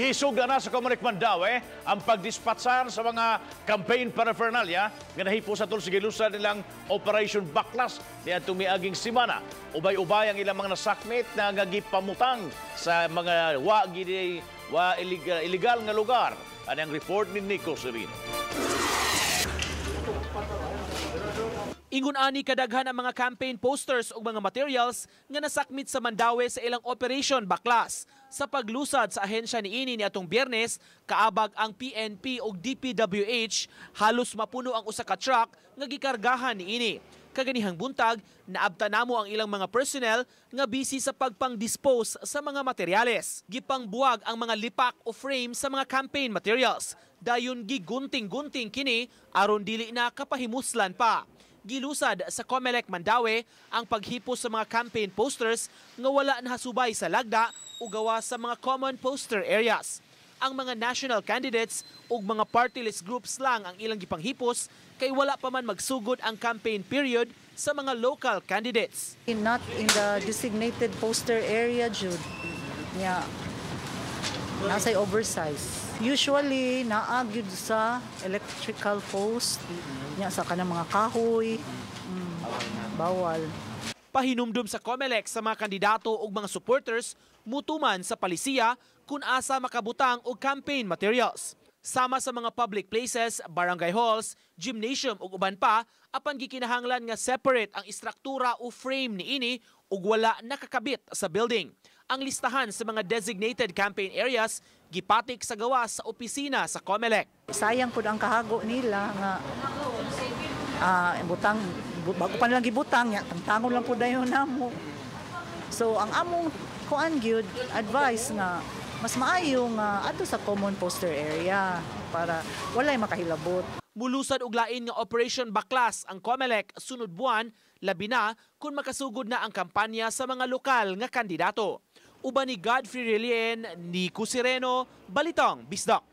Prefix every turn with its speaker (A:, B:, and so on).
A: Gisugda na sa Comelec Mandaue ang pagdispatsar sa mga campaign paraphernalia nga nahipo sa tul sa gilusad nilang Operation Baklas niadtong miaging semana. Ubay-ubay ang ilang mga nasakmit na nga gipamutang sa mga wa gidi wa illegal, illegal nga lugar. Ani ang report ni Nico Serino.
B: Ingon ani kadaghan ang mga campaign posters ug mga materials nga nasakmit sa Mandaue sa ilang Operation Baklas. Sa paglusad sa ahensya niini niadtong Biyernes, kaabag ang PNP ug DPWH, halos mapuno ang usa ka truck nga gikargahan niini. Kaganihang buntag, naabta namo ang ilang mga personnel nga busy sa pagpang-dispose sa mga materyales. Gipangbuwag ang mga lipak o frame sa mga campaign materials. Dayon gigunting-gunting kini aron dili na kapahimuslan pa. Gilusad sa Comelec Mandaue ang paghipos sa mga campaign posters nga wala nahasubay sa lagda o gawa sa mga common poster areas. Ang mga national candidates ug mga party list groups lang ang ilang gipanghipos kay wala pa man magsugod ang campaign period sa mga local candidates.
C: Not in the designated poster area, jud. Yeah. Nasa'y oversize. Usually, naa gyud sa electrical post, nya sa kanang mga kahoy. Bawal.
B: Pahinumdum sa COMELEC sa mga kandidato ug mga supporters mutuman sa palisiya kung asa makabutang og campaign materials. Sama sa mga public places, barangay halls, gymnasium ug uban pa, apan gikinahanglan nga separate ang istruktura o frame niini ug wala nakakabit sa building. Ang listahan sa mga designated campaign areas gipatik sa gawas sa opisina sa COMELEC.
C: Sayang pud ang kahago nila nga butang bago pa nilang gibutang ya, tangtangon lang pud dayon namo. So ang among kuan gyud, advice nga mas maayo nga adto sa common poster area para walay makahilabot.
B: Mulusad og lain nga Operation Baklas ang COMELEC sunod buwan, labi na kung makasugod na ang kampanya sa mga lokal nga kandidato. Uban ni Godfrey Relien, Nico Sereno, Balitang Bisdak.